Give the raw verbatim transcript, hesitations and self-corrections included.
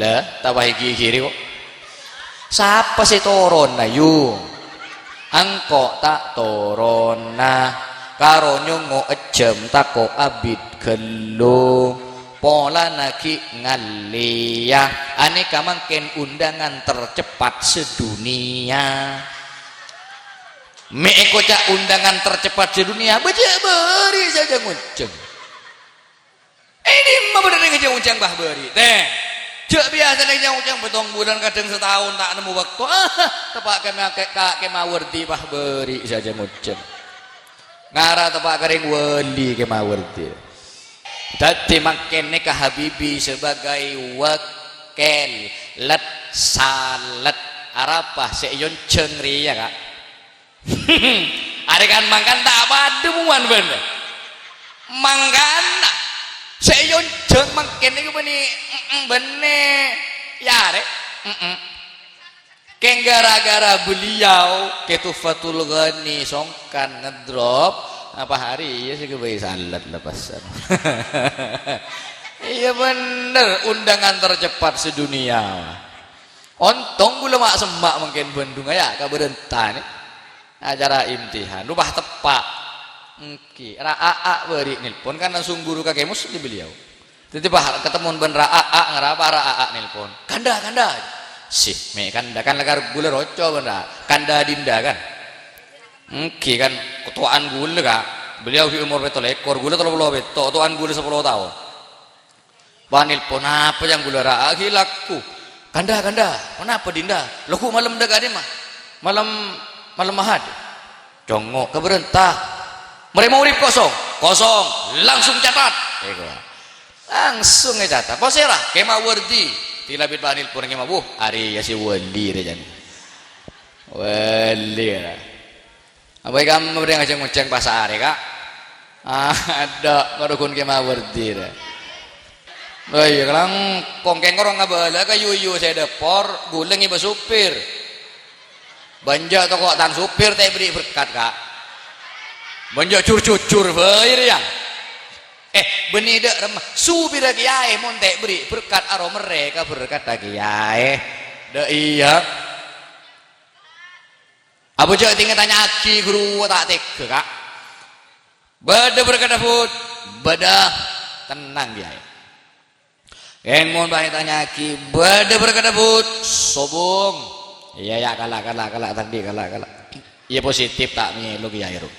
Lah, ta' paèghi-èghi rè, kok. Sapa sè toronna, yu? Engko' ta' toronna. Karo nyongngo' ejjhâm tako' abit ghâllu. Polana ghi' ngallèya. Anèka mangkèn undangan tercepat sedunia. Mè' èkoca' undangan tercepat sedunia, bâjâ' bâri' sajhâng-onjhâng. È dimma bâdâ rèng jhâng-onjhâng, Bah, bâri'? Tè. Jhâ' biyasana jhâng-onjhâng pèttong bulân, kadhâng sataon ta' nemmo bâkto. Ah, teppa' ka, ka, ka Kè Mawardi, Bah, bâri' sajhâng-onjhâng. Ngara teppa' ka rèng wali Kè Mawardi. Dhâddhi mangkèn nèka Habibi sebagai wakèl, lèt-salèt. Arapa sè èonjhâng rèya, Ka'? Arè kan mangkana ta' padâ mowan bâ'na. Mangkana sè èonjhâng mangkèn nèko bânnè, mm, bânnè, ya, rè. Mm-mm. Kèng gara-gara beliau, Kè Tuhfatul Ghani songkan ngedrop, apa hari iyâ sè ghâbây salèt lepasan. Iyâ bhender, undangan tercepat sedunia. Ontong ghulâ ma' semma' mangkèn Bandung, ya, ka Bârântah nè. Acara imtihan, ropa teppa'. Èngghi, Ra Aa bâri' nelpon, kan langsung guru ka Kè Muslim beliau. Dhâddhi, pas ketemon bân Ra Aa, ngara apa Ra Aa nelpon? "Kanda, kanda." "Sih, mè' kanda, kan lakar ghulâ roco bân Ra Aa. Kanda dinda, kan?" "Èngghi, kan ketowaan ghulâ, Ka'. Beliau ghi' umur pètto lèkor, ghulâ tello polo pètto, ketowaan ghulâ sapolo taon." Pas nelpon, "Apa yang ghulâ Ra Aa?" "Ghi' lagghu." "Kanda, kanda, ponapa dinda? Lagghu malem dâ' ka'dimma?" "Malem, malem Ahad." "Congngo' ka Bârântah." "Marè maghrib kosong?" "Kosong." "Langsung catat." Èko. Langsung ècatat. "Pasèra?" "Kè Mawardi." Dilabit pas nelpon Kè Ma-, wuh, arèya sè wali rè, jân. Wali, ya. Apa è kamma bâdâ jhâng-onjhâng pas arè, Ka'? Adâ', karo ghun Kè Mawardi, rè. Oh iyâ, kalangkong kèng karo ngabâlâ ka yu-yu sè dâpor, ghulâ ngibâ supir. Bânjâ' toko' tang supir ta' èberri' berkat, Ka'. Bânjâ' jur-jujur bhâi rèya. Eh, bânnè dâ' remma. Supirra kèyaè mon ta' èberri' berkat, aro merrè ka berkatta kèyaè. Dâ' iyâ. Apa jhâ' tènga tanya'aghi ghuru ta' tegghâ, Ka'? Bâdâ berkatta, Bud? Bâdâ. Tennang, kèyaè. Kèng mon bâ'na tanya'aghi, bâdâ berkatta, Bud? Sobung. Iyâ, iyâ, kala', kala', kala', tadâ', kala', kala'. Iyâ, positif, ta' mèlo, kèyaè, ro.